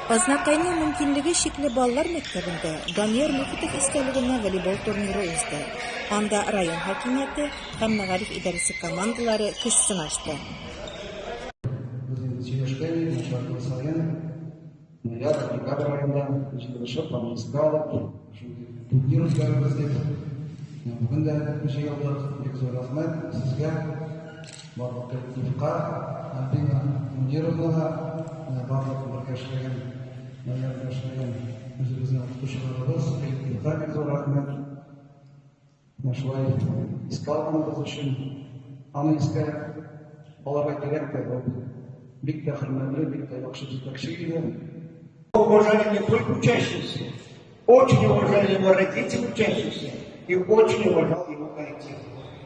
Азнакайның мөмкинлеге чикле балалар мәктәбендә Данияр Мөхитов истәлегенә волейбол турниры узды. Анда район хакимияте һәм мәгариф идарәсе командалары көч сынашты. Без инде сөйләшкән идек, начар саен ноябрь, декабрь аенда җыелышып, аны искә алып, шундый турнир үткәрербез дип. Бүген дә җыелдык. Бик зур рәхмәт сезгә, барлык коллективка, Альбина Мунировнага, барлык бергә эшләгән, ноябрьдә эшләгән үзебезнең укытучыларыбыз, коллективка бик зур рәхмәт. Менә шулай искә алганыбыз өчен, аны искә алырга кирәк тә, ул бик тә хөрмәтле, бик тә яхшы җитәкче иде. Уважали не только учащиеся, очень уважали его родители учащиеся и очень уважал его коллектив.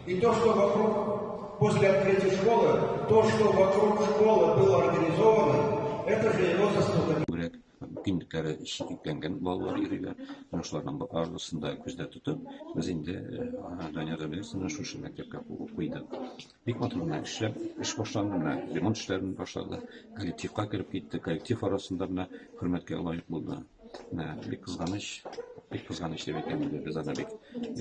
И то, что вокруг, после открытия школы, то, что вокруг школы было организовано, это же его заслуга. Күбрәк мөмкинлекләре чикләнгән балалар йөриләр. Менә шуларның барысын да күздә тотып, без инде Дания Замиловнаны шушы мәктәпкә куйдык. Бик матур гына эшләп, эш башланды, менә ремонт эшләрен башлады, коллективка кереп китте, коллектив арасында менә хөрмәткә лаек булды. Менә бик кызганыч, бик кызганыч дип әйтәм инде, без аны бик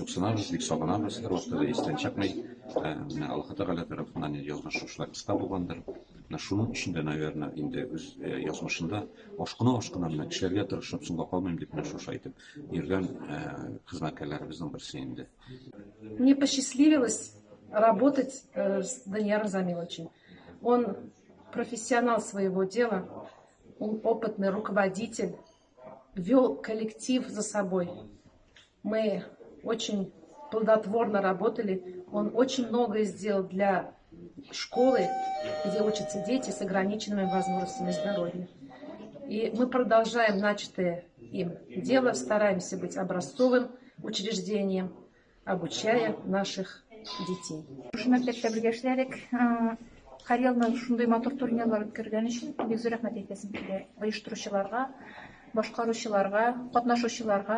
юксынабыз, бик сагынабыз, һәрвакытта да истән чыкмый. Менә Аллаһы Тәгалә тарафыннан инде язмыш шушылай кыска булгандыр. Менә шуның өчен дә, наверное, инде үз язмышында ашкына-ашкына менә эшләргә тырышып, соңга калмыйм дип менә шушы әйтеп йөргән хезмәткәрләребезнең берсе инде. Мне посчастливилось работать с Данияром Замиловичем. Он профессионал своего дела, он опытный руководитель, вел коллектив за собой. Мы очень плодотворно работали. Он очень многое сделал для школы, где учатся дети с ограниченными возможностями здоровья. И мы продолжаем начатое им дело, стараемся быть образцовым учреждением, обучая наших детей. Шушы мәктәптә бергә эшләдек. Һәр елны шундый матур турнирлар үткәргән өчен бик зур рәхмәт әйтәсем килә оештыручыларга, башкаручыларга, катнашучыларга.